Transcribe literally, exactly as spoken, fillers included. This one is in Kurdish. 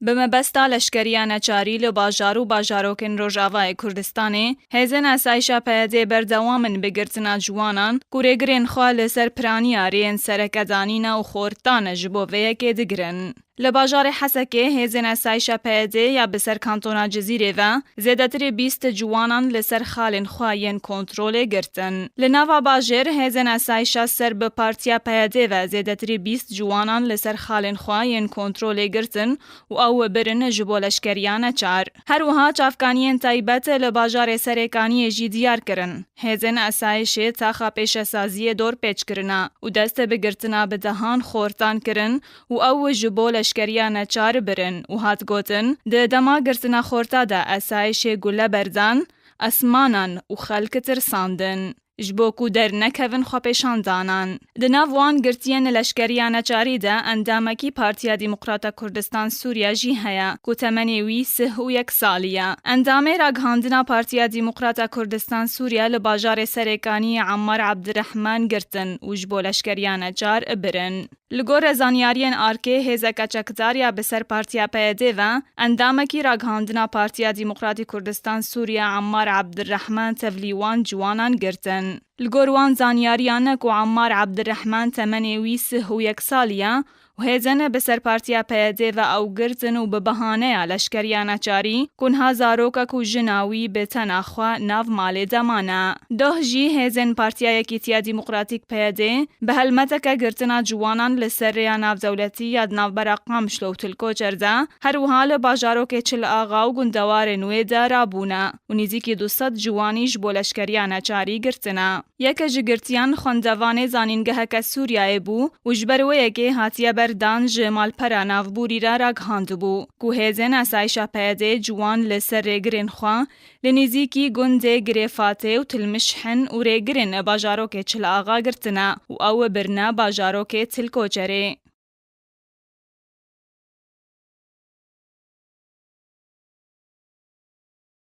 Bi mebesta leşkeriya neçarî li bajar û bajarokên Rojavayê Kurdistanê, hêzên asayişa P Y D'ê berdewam in bi girtina ciwanan ku rêgirên xwe li ser piraniya rêyên sereke danîne û xortane ji bo vê yekê digirin. Li bajarê Hesekê hêzên asayişa P Y D'ê ya bi ser kantona Cizîrê ve zêdetirî bîst ciwanan li ser xalên xwe yên kontrolê girtin. Li nava bajêr hêzên asayişa ser bi partiya P Y D'ê ve zêdetirî bîst ciwanan li ser xalên xwe yên kontrolê girtin û ew birin ji bo leşkeriya neçar. Her wiha çavkaniyên taybet li bajarê Serêkaniyê jî diyar kirin. Hêzên asayişê taxa pêşesaziyê dorpêç kirine û dest bi girtina bi dehan xortan kirin û ew ji bo leşkeriya neçar birin û hat gotin, di dema girtina xorta de asayişê gule berdan, esmanan û xelk tirsandin. Ji bo ku dernekevin xwepêşandanan. Di nav wan girtiyên leşkeriya neçarî de endamekî Partiya Demokrata Kurdistan Sûriye jî heye, ku temenê wî sih û yek salî ye. Endamê ragihandina Partiya Demokrata Kurdistan Sûriye li bajarê Serêkaniyê Ammar Abdurrahman girtin û ji bo leşkeriya neçar birin. Li gorî zanyariyên arkê, hêzeke çekdar ya bi ser Partiya P Y D'ê ve, endamekî ragihandina Partiya Demokratîk Kurdistan Sûriye Ammar Abdurrahman tevlî wan ciwanan girtin. Li gor wan zanyariyan e ku Ammar Abdurrahman temenê wî sih û yek salî ye û hêzên bi ser Partiya P Y D'ê ve ew girtin û bi behaneya leşkeriya neçarî ku niha zarokek û jina wî bi tena xwe nav malê de mane. Doh jî hêzên Partiya Yekîtiya Demokratîk P Y D'ê bi helmeteke girtina ciwanan li ser rêya navdewletî ya di navbera Qamişlo û Til Koçer de, her wiha li bajarokê Çil Axa û gundewarên wê de rabûne û nîzîkî du sed ciwanî ji bo leşkeriya neçarî girtine. Yeke ji girtiyan xwendevanê zanîngeheke Sûriyeyê bû û ji ber wê yekê hatiye berdan ji malpera navbûrî re ragihandibû ku hêzên asayişa P Y D'ê ciwan li ser rêgirên xwe li nîzîkî gundê Girêfatê û Tilmişhin û rêgirên bajarokê Çil Axa girtine û ew birine bajarokê Til Koçerê.